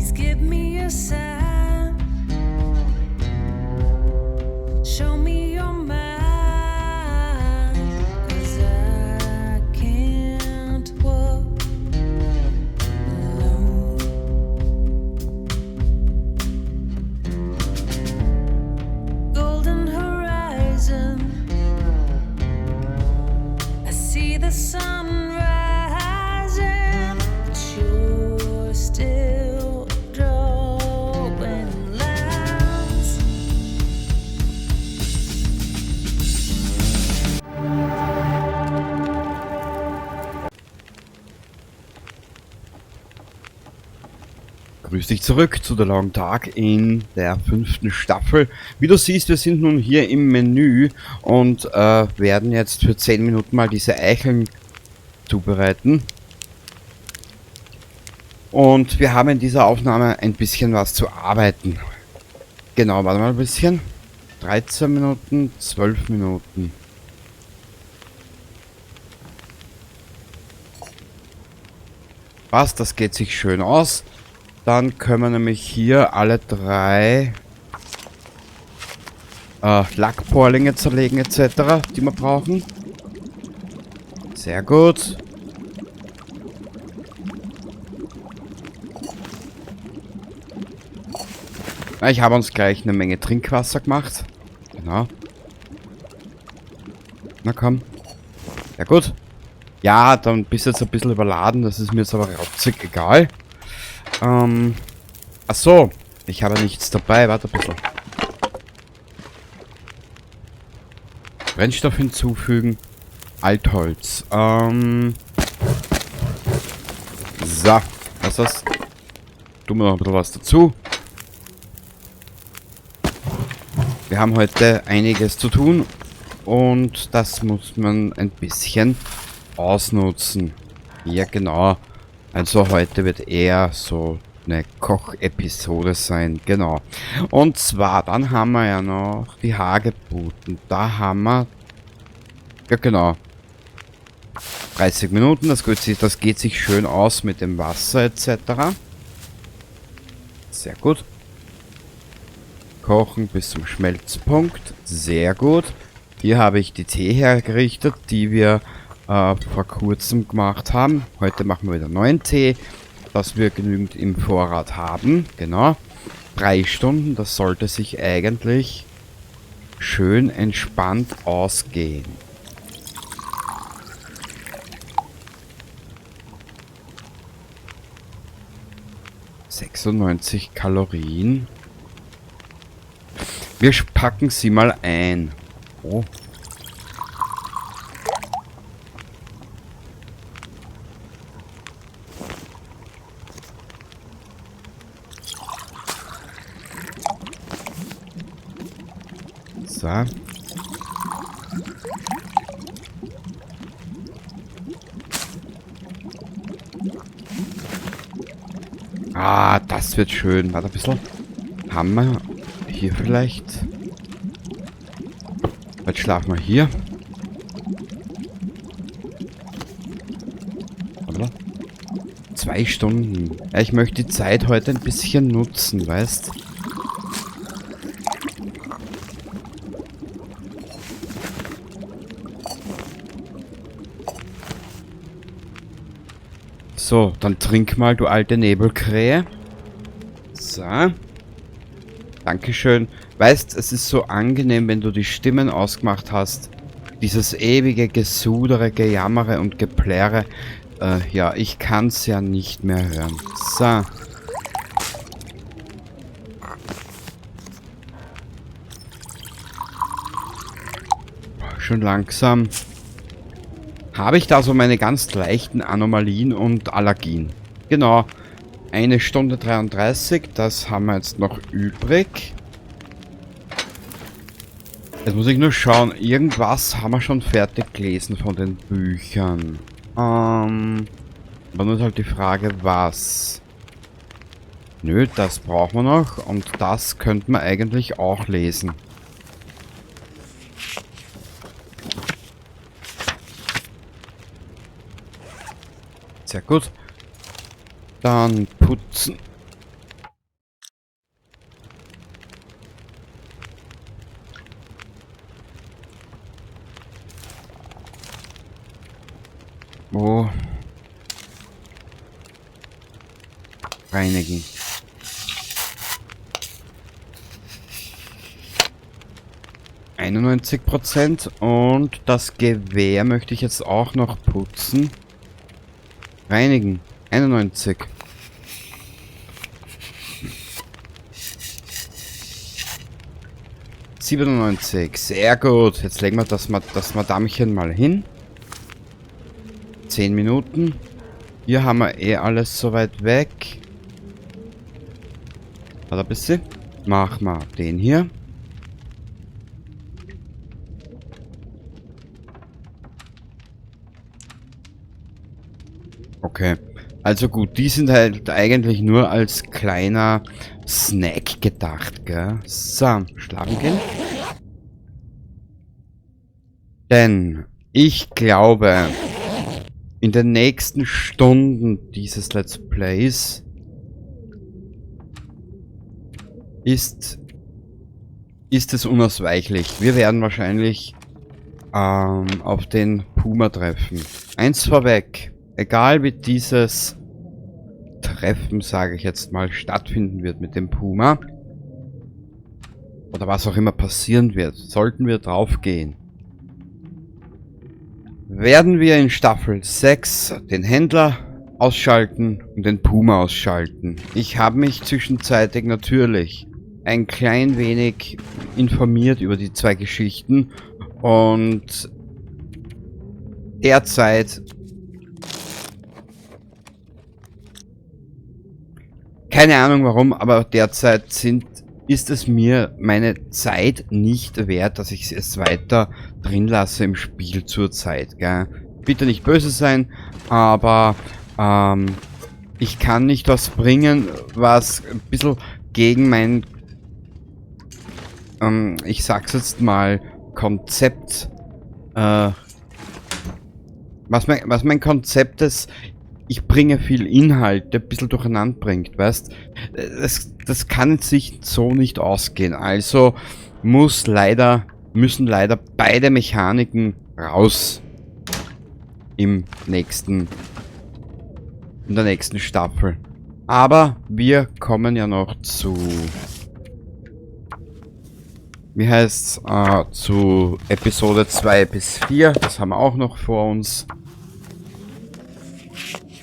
Please give me a sign. Show me your mind. 'Cause I can't walk alone. Golden horizon. I see the sun rising, but you're still drawing lines. Grüß dich zurück zu The Long Dark in der 5. Staffel. Wie du siehst, wir sind nun hier im Menü und werden jetzt für 10 Minuten mal diese Eicheln zubereiten. Und wir haben in dieser Aufnahme ein bisschen was zu arbeiten. Genau, warte mal ein bisschen. 13 Minuten, 12 Minuten. Passt, das geht sich schön aus. Dann können wir nämlich hier alle 3 Lackporlinge zerlegen et cetera, die wir brauchen. Sehr gut. Na, ich habe uns gleich eine Menge Trinkwasser gemacht. Genau. Na komm. Ja gut. Ja, dann bist du jetzt ein bisschen überladen. Das ist mir jetzt aber rotzig egal. Ach so, ich habe nichts dabei. Warte ein bisschen. Brennstoff hinzufügen. Altholz. So, was ist das? Tun wir noch ein bisschen was dazu. Wir haben heute einiges zu tun und das muss man ein bisschen ausnutzen. Ja, genau. Also heute wird eher so eine Koch-Episode sein, genau. Und zwar, dann haben wir ja noch die Hagebutten. Da haben wir, ja genau, 30 Minuten, das geht sich schön aus mit dem Wasser et cetera. Sehr gut. Kochen bis zum Schmelzpunkt, sehr gut. Hier habe ich die Tee hergerichtet, die wir vor kurzem gemacht haben. Heute machen wir wieder neuen Tee, dass wir genügend im Vorrat haben. Genau. 3 Stunden, das sollte sich eigentlich schön entspannt ausgehen. 96 Kalorien. Wir packen sie mal ein. Oh. So. Ah, das wird schön. Warte ein bisschen. Haben wir hier vielleicht... Jetzt schlafen wir hier. Warte. 2 Stunden. Ja, ich möchte die Zeit heute ein bisschen nutzen, weißt? So, dann trink mal, du alte Nebelkrähe. So. Dankeschön. Weißt, es ist so angenehm, wenn du die Stimmen ausgemacht hast. Dieses ewige Gesudere, Gejammere und Geplärre. Ja, ich kann's ja nicht mehr hören. So. Schon langsam habe ich da so meine ganz leichten Anomalien und Allergien. Genau. 1 Stunde 33, das haben wir jetzt noch übrig. Jetzt muss ich nur schauen, irgendwas haben wir schon fertig gelesen von den Büchern. Aber nur ist halt die Frage, was. Nö, das brauchen wir noch und das könnten wir eigentlich auch lesen. Sehr gut. Dann putzen. Wo? Reinigen. 91% und das Gewehr möchte ich jetzt auch noch putzen. Reinigen. 91. 97. Sehr gut. Jetzt legen wir das Madamchen mal hin. 10 Minuten. Hier haben wir eh alles soweit weg. Warte ein bisschen. Mach mal den hier. Okay. Also gut, die sind halt eigentlich nur als kleiner Snack gedacht, gell? So, schlafen gehen. Denn ich glaube, in den nächsten Stunden dieses Let's Plays ist es unausweichlich. Wir werden wahrscheinlich auf den Puma treffen. Eins vorweg. Egal wie dieses Treffen, sage ich jetzt mal, stattfinden wird mit dem Puma oder was auch immer passieren wird, sollten wir drauf gehen, werden wir in Staffel 6 den Händler ausschalten und den Puma ausschalten. Ich habe mich zwischenzeitlich natürlich ein klein wenig informiert über die zwei Geschichten und derzeit, keine Ahnung warum, aber derzeit ist es mir meine Zeit nicht wert, dass ich es weiter drin lasse im Spiel zurzeit, gell? Bitte nicht böse sein, aber ich kann nicht was bringen, was ein bisschen gegen mein, ich sag's jetzt mal, Konzept, was mein Konzept ist, ich bringe viel Inhalt, der ein bisschen durcheinander bringt, weißt? Das kann sich so nicht ausgehen. Also müssen leider beide Mechaniken raus in der nächsten Staffel. Aber wir kommen ja noch zu, wie heißt's, zu Episode 2 bis 4. Das haben wir auch noch vor uns.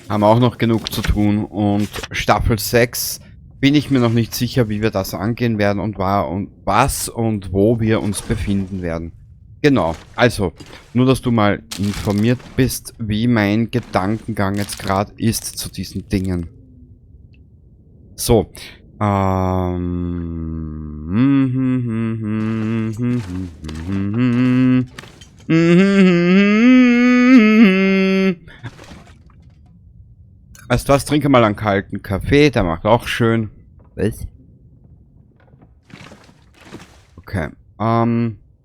Haben auch noch genug zu tun und Staffel 6 bin ich mir noch nicht sicher, wie wir das angehen werden und was und wo wir uns befinden werden. Genau, also, nur dass du mal informiert bist, wie mein Gedankengang jetzt gerade ist zu diesen Dingen. So, Weißt du was, trinke mal einen kalten Kaffee, der macht auch schön. Was? Okay.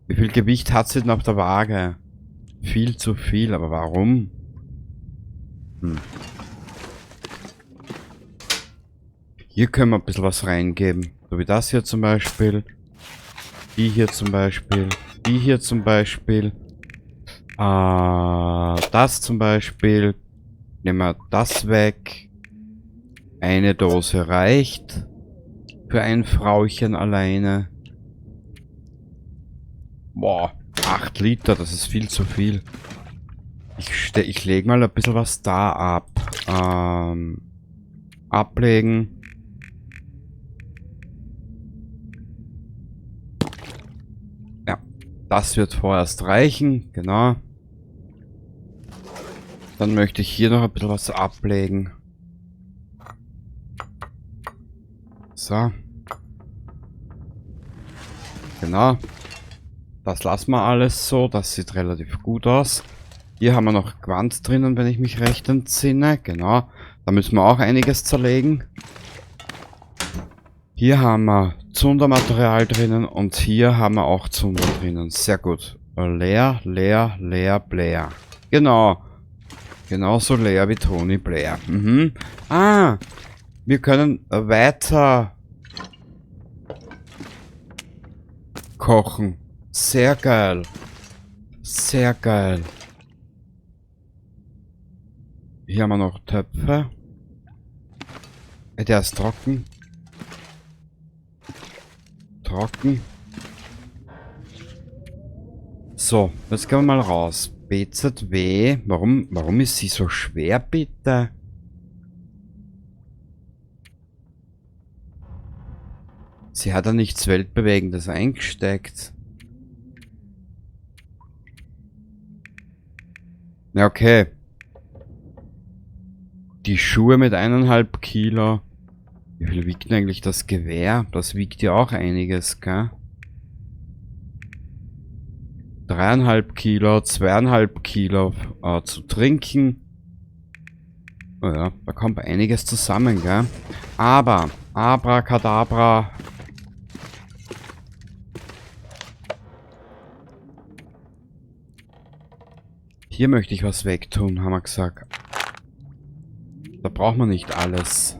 Wie viel Gewicht hat sie denn auf der Waage? Viel zu viel, aber warum? Hier können wir ein bisschen was reingeben. So wie das hier zum Beispiel. Die hier zum Beispiel. Die hier zum Beispiel. Das zum Beispiel. Nehmen wir das weg. Eine Dose reicht. Für ein Frauchen alleine. Boah, 8 Liter, das ist viel zu viel. Ich lege mal ein bisschen was da ab. Ablegen. Ja, das wird vorerst reichen, genau. Dann möchte ich hier noch ein bisschen was ablegen. So. Genau. Das lassen wir alles so. Das sieht relativ gut aus. Hier haben wir noch Quant drinnen, wenn ich mich recht entsinne. Genau. Da müssen wir auch einiges zerlegen. Hier haben wir Zundermaterial drinnen und hier haben wir auch Zunder drinnen. Sehr gut. Leer, leer, leer, Blair. Genau. Genauso leer wie Tony Blair. Mhm. Ah, wir können weiter kochen. Sehr geil. Sehr geil. Hier haben wir noch Töpfe. Der ist trocken. Trocken. So, jetzt gehen wir mal raus. BZW. Warum ist sie so schwer, bitte? Sie hat ja nichts Weltbewegendes eingesteckt. Ja, okay. Die Schuhe mit 1,5 Kilo. Wie viel wiegt denn eigentlich das Gewehr? Das wiegt ja auch einiges, gell? 3,5 Kilo, 2,5 Kilo zu trinken. Naja, da kommt einiges zusammen, gell? Aber, Abracadabra. Hier möchte ich was wegtun, haben wir gesagt. Da braucht man nicht alles.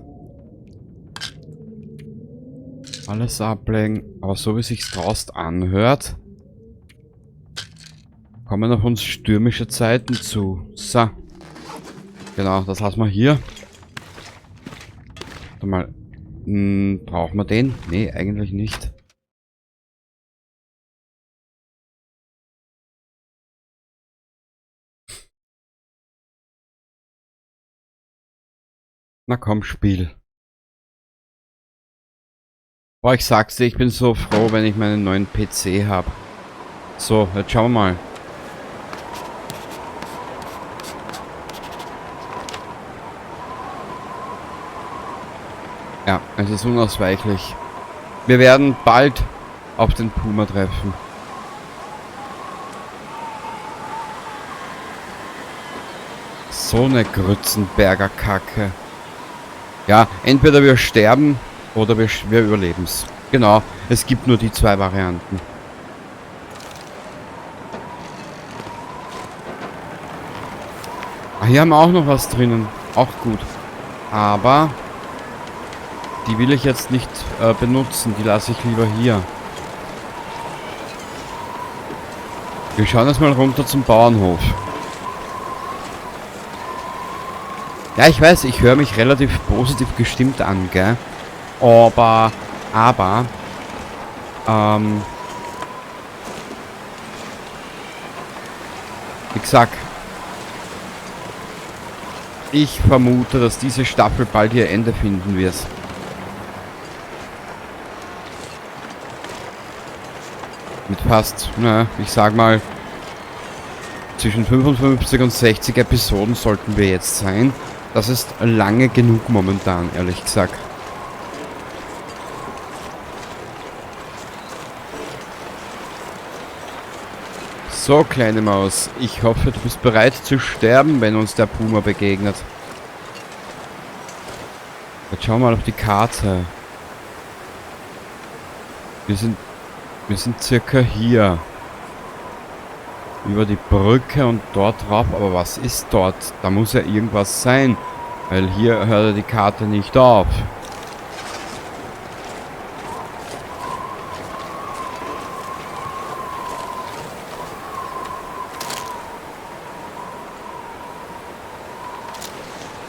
Alles ablegen. Aber so wie sich's draußen anhört, kommen auf uns stürmische Zeiten zu. So. Genau, das lassen wir hier. Warte mal. Brauchen wir den? Nee, eigentlich nicht. Na komm, Spiel. Boah, ich sag's dir, ich bin so froh, wenn ich meinen neuen PC hab. So, jetzt schauen wir mal. Ja, es ist unausweichlich. Wir werden bald auf den Puma treffen. So eine Grützenberger Kacke. Ja, entweder wir sterben oder wir überleben's. Genau, es gibt nur die zwei Varianten. Ah, hier haben wir auch noch was drinnen. Auch gut. Aber die will ich jetzt nicht benutzen. Die lasse ich lieber hier. Wir schauen jetzt mal runter zum Bauernhof. Ja, ich weiß, ich höre mich relativ positiv gestimmt an, gell? Aber, wie gesagt, ich vermute, dass diese Staffel bald ihr Ende finden wird. Mit fast, na, ich sag mal, zwischen 55 und 60 Episoden sollten wir jetzt sein. Das ist lange genug momentan, ehrlich gesagt. So, kleine Maus, ich hoffe, du bist bereit zu sterben, wenn uns der Puma begegnet. Jetzt schauen wir mal auf die Karte. Wir sind circa hier. Über die Brücke und dort drauf. Aber was ist dort? Da muss ja irgendwas sein. Weil hier hört ja die Karte nicht auf.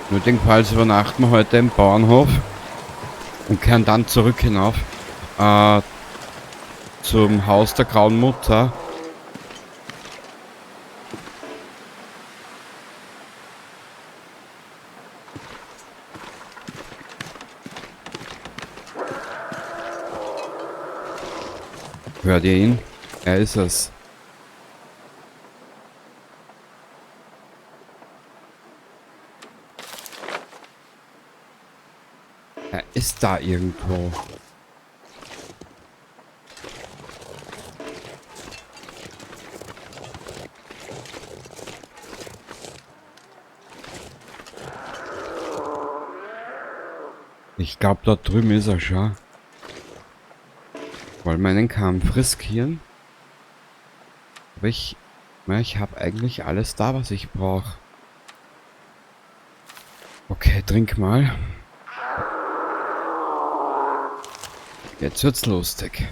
Nötigenfalls übernachten wir heute im Bauernhof und kehren dann zurück hinauf zum Haus der Grauen Mutter. Hört ihr ihn? Er ist es. Er ist da irgendwo. Ich glaub, da drüben ist er schon. Wollen wir einen Kampf riskieren? Aber ich hab eigentlich alles da, was ich brauch. Okay, trink mal. Jetzt wird's lustig.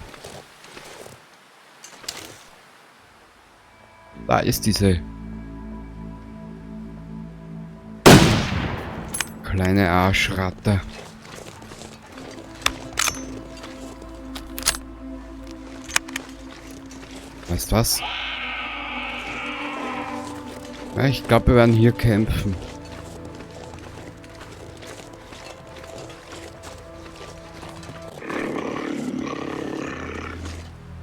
Da ist diese... Kleine Arschratte. Weißt du was? Ja, ich glaube, wir werden hier kämpfen.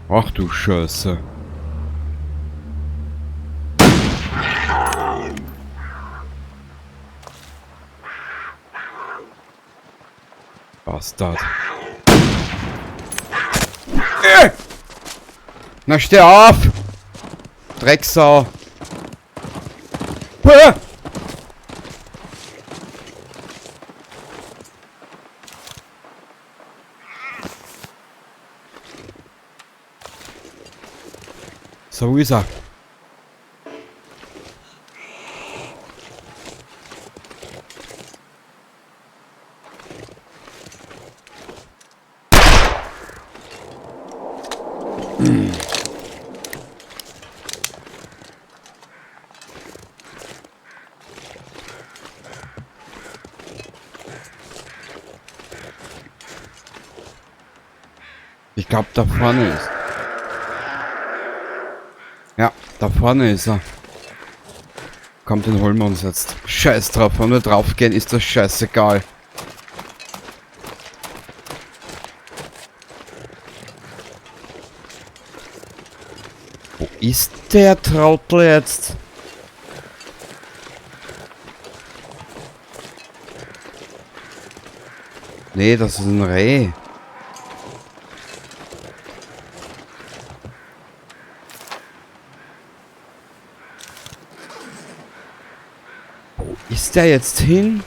Ach du Scheiße. Bastard. Na steh auf! Drecksau! Puh! So, wo ist er? Ich glaube, da vorne ist. Ja, da vorne ist er. Kommt, den holen wir uns jetzt. Scheiß drauf, wenn wir drauf gehen, ist das scheißegal. Wo ist der Trottel jetzt? Nee, das ist ein Reh. Wo ist der jetzt hin?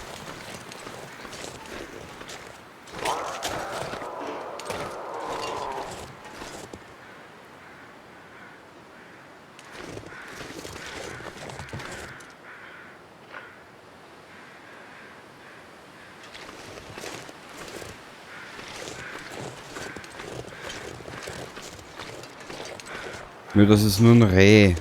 Nö, das ist nur ein Reh.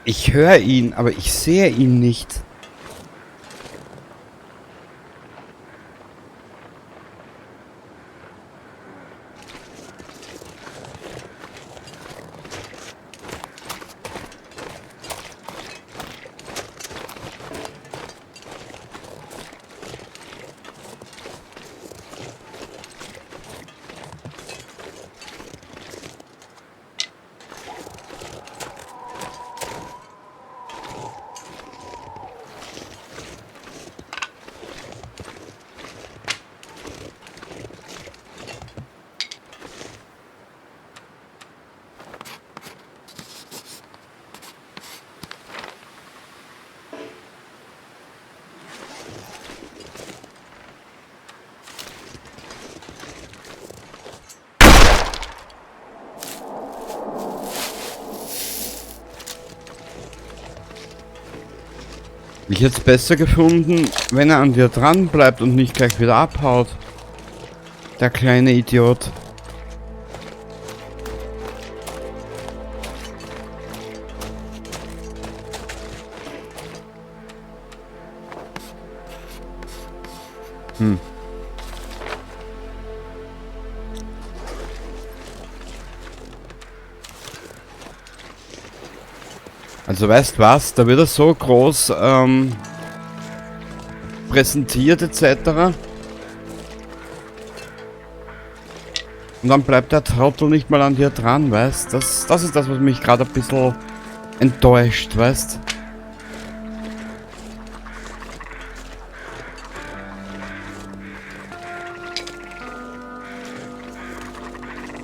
Ich höre ihn, aber ich sehe ihn nicht. Ich hätte es besser gefunden, wenn er an dir dran bleibt und nicht gleich wieder abhaut. Der kleine Idiot. Also weißt was, da wird er so groß präsentiert etc. Und dann bleibt der Trottel nicht mal an dir dran, weißt? Das ist das, was mich gerade ein bisschen enttäuscht, weißt?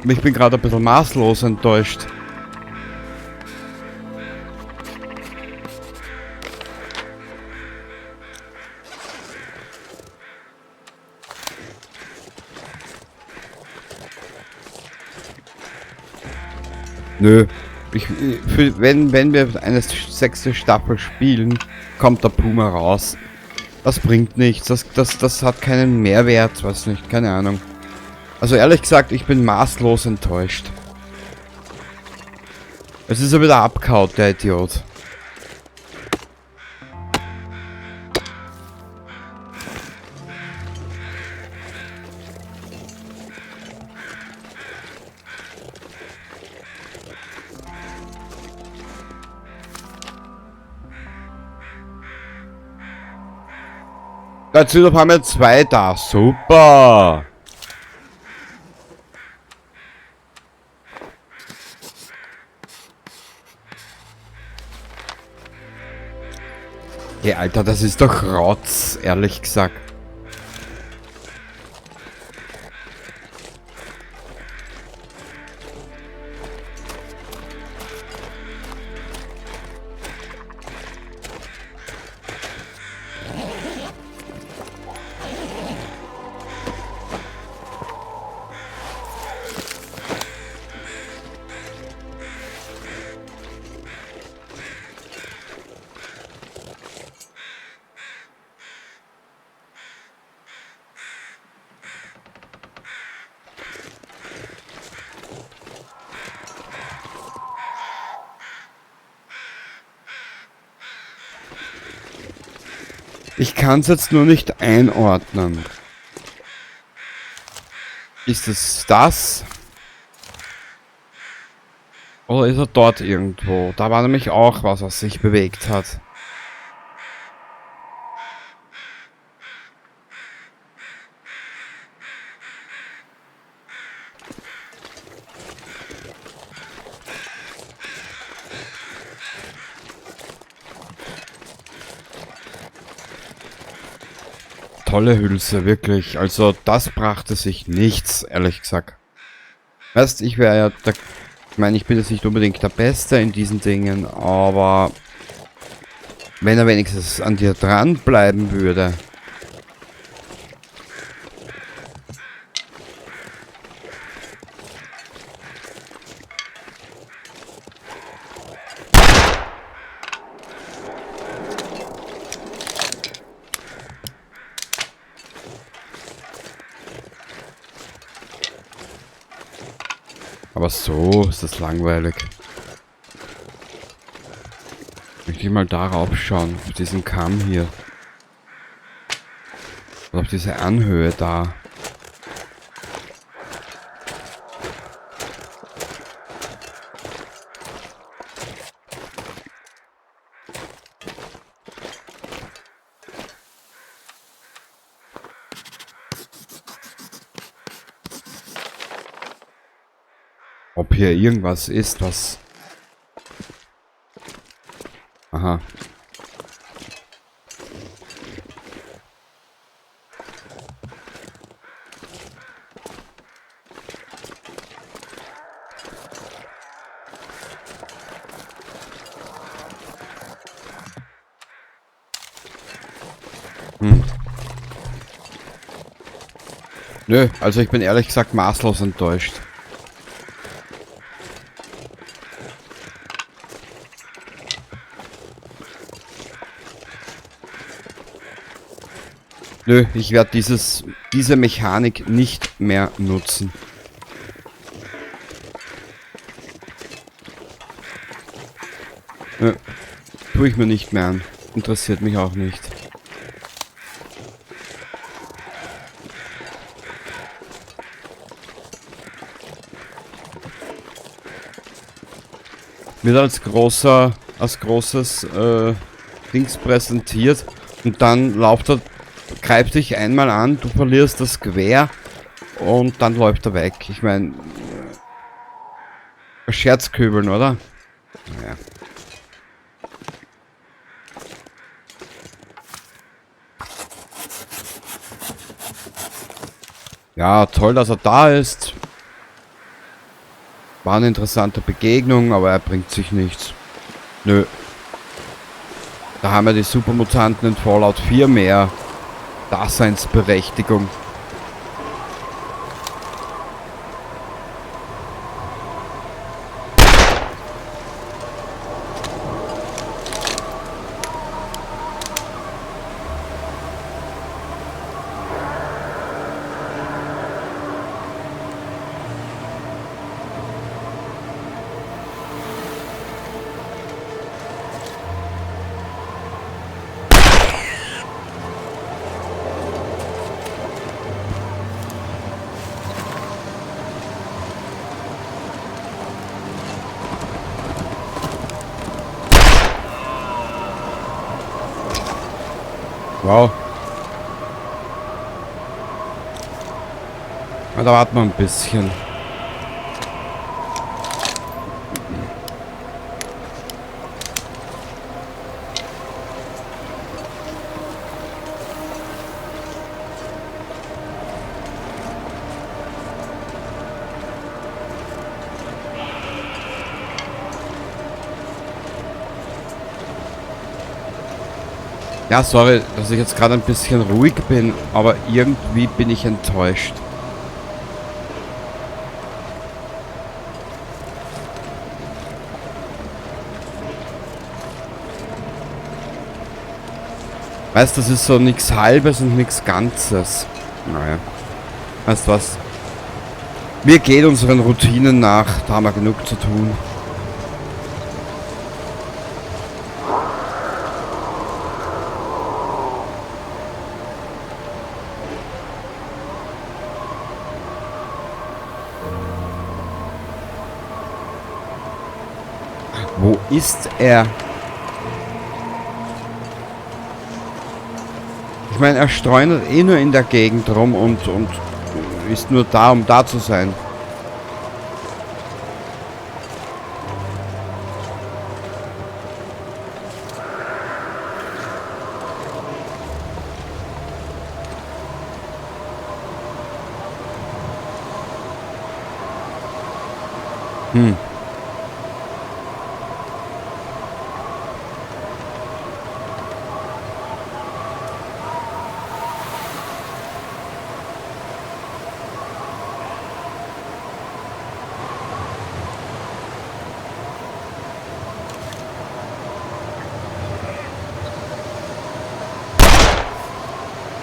Ich bin gerade ein bisschen maßlos enttäuscht. Nö, Wenn wir eine 6. Staffel spielen, kommt der Puma raus. Das bringt nichts. Das hat keinen Mehrwert. Weiß nicht, keine Ahnung. Also ehrlich gesagt, ich bin maßlos enttäuscht. Es ist ja wieder abgehauen, der Idiot. Dazu haben wir 2 da. Super! Hey, Alter, das ist doch Rotz, ehrlich gesagt. Ich kann's jetzt nur nicht einordnen. Ist es das? Oder ist er dort irgendwo? Da war nämlich auch was, was sich bewegt hat. Tolle Hülse, wirklich. Also das brachte sich nichts, ehrlich gesagt. Weißt, ich wäre ja der, ich meine, ich bin jetzt nicht unbedingt der Beste in diesen Dingen, aber wenn er wenigstens an dir dranbleiben würde. Aber so ist das langweilig. Möchte ich mal darauf schauen, auf diesen Kamm hier. Oder auf diese Anhöhe da. Ob hier irgendwas ist, was... Aha. Nö, also ich bin ehrlich gesagt maßlos enttäuscht. Nö, ich werde diese Mechanik nicht mehr nutzen. Nö, tue ich mir nicht mehr an. Interessiert mich auch nicht. Wird als großes Dings präsentiert und dann läuft er, greift dich einmal an, du verlierst das Gewehr und dann läuft er weg. Ich mein, Scherzkübeln, oder? Naja. Ja, toll, dass er da ist. War eine interessante Begegnung, aber er bringt sich nichts. Nö. Da haben wir die Supermutanten in Fallout 4 mehr Daseinsberechtigung. Wow. Na, da warten wir ein bisschen. Ja, sorry, dass ich jetzt gerade ein bisschen ruhig bin, aber irgendwie bin ich enttäuscht. Weißt, das ist so nichts Halbes und nichts Ganzes. Naja. Weißt du was? Wir gehen unseren Routinen nach, da haben wir genug zu tun. Wo ist er? Ich meine, er streunert eh nur in der Gegend rum und ist nur da, um da zu sein.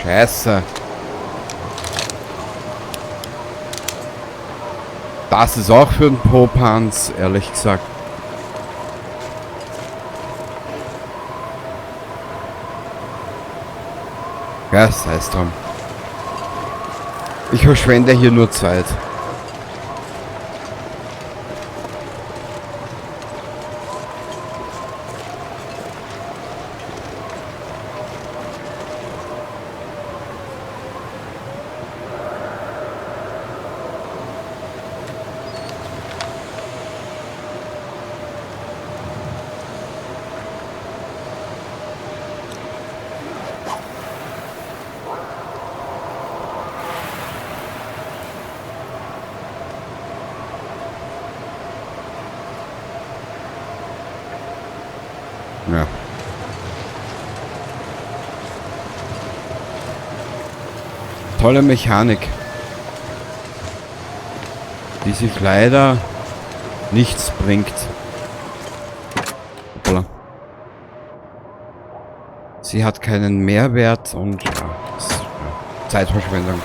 Scheiße. Das ist auch für einen Popanz, ehrlich gesagt. Ja, sei es drum. Ich verschwende hier nur Zeit. Ja. Tolle Mechanik, die sich leider nichts bringt. Hoppala. Sie hat keinen Mehrwert und ja, das ist, ja, Zeitverschwendung.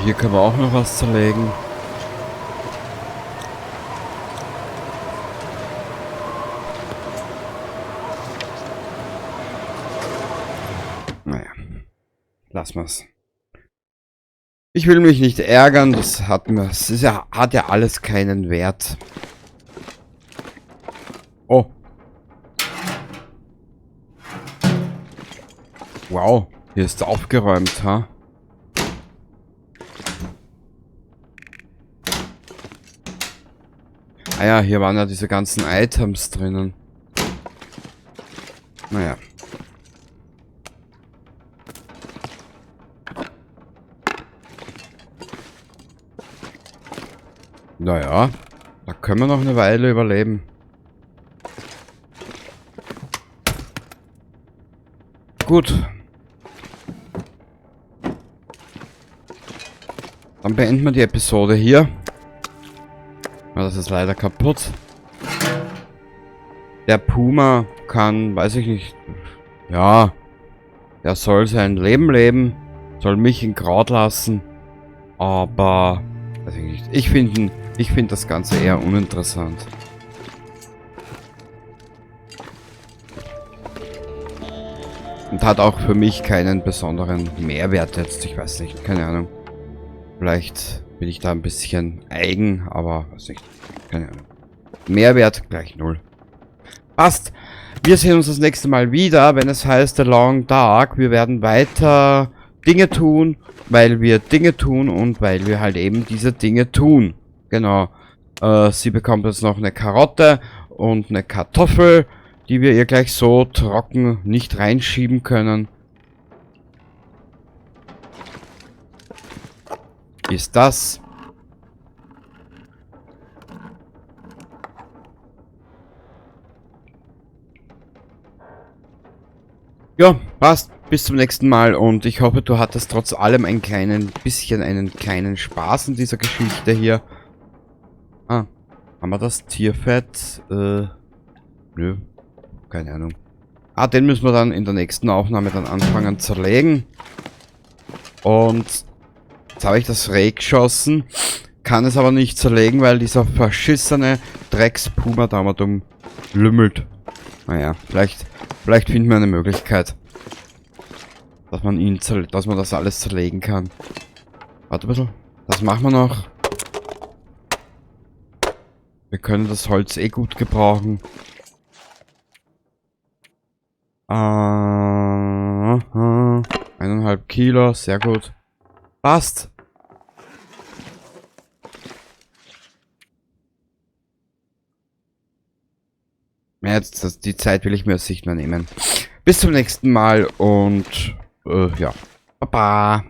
Hier können wir auch noch was zerlegen. Naja, lassen wir's. Ich will mich nicht ärgern, das hat mir, das ist ja, hat ja alles keinen Wert. Oh. Wow, hier ist aufgeräumt, ha? Ah ja, hier waren ja diese ganzen Items drinnen. Naja. Naja, da können wir noch eine Weile überleben. Gut. Dann beenden wir die Episode hier. Ja, das ist leider kaputt. Der Puma kann, weiß ich nicht, ja, der soll sein Leben leben, soll mich in Kraut lassen, aber, weiß ich nicht, ich find das Ganze eher uninteressant. Und hat auch für mich keinen besonderen Mehrwert jetzt, ich weiß nicht, keine Ahnung. Vielleicht Bin ich da ein bisschen eigen, aber weiß nicht. Keine Ahnung. Mehrwert gleich 0. Passt. Wir sehen uns das nächste Mal wieder, wenn es heißt The Long Dark. Wir werden weiter Dinge tun, weil wir Dinge tun und weil wir halt eben diese Dinge tun. Genau. Sie bekommt jetzt noch eine Karotte und eine Kartoffel, die wir ihr gleich so trocken nicht reinschieben können. Ist das. Ja, passt. Bis zum nächsten Mal und ich hoffe, du hattest trotz allem ein bisschen einen kleinen Spaß in dieser Geschichte hier. Ah, haben wir das Tierfett? Nö, keine Ahnung. Ah, den müssen wir dann in der nächsten Aufnahme dann anfangen zu zerlegen. Und jetzt habe ich das Reh geschossen, kann es aber nicht zerlegen, weil dieser verschissene Dreckspuma da mal dumm lümmelt. Naja, vielleicht finden wir eine Möglichkeit, dass man dass man das alles zerlegen kann. Warte ein bisschen. Das machen wir noch. Wir können das Holz eh gut gebrauchen. Aha. 1,5 Kilo, sehr gut. Passt. Ja, jetzt, die Zeit will ich mir jetzt nicht mehr nehmen. Bis zum nächsten Mal und ja. Baba.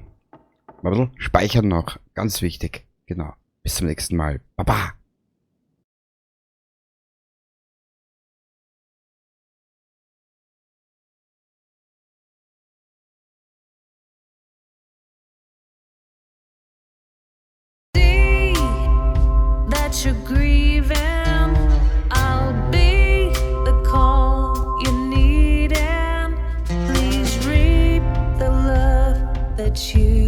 Mal ein bisschen speichern noch. Ganz wichtig. Genau. Bis zum nächsten Mal. Baba. That you're grieving, I'll be the call you need, and please reap the love that you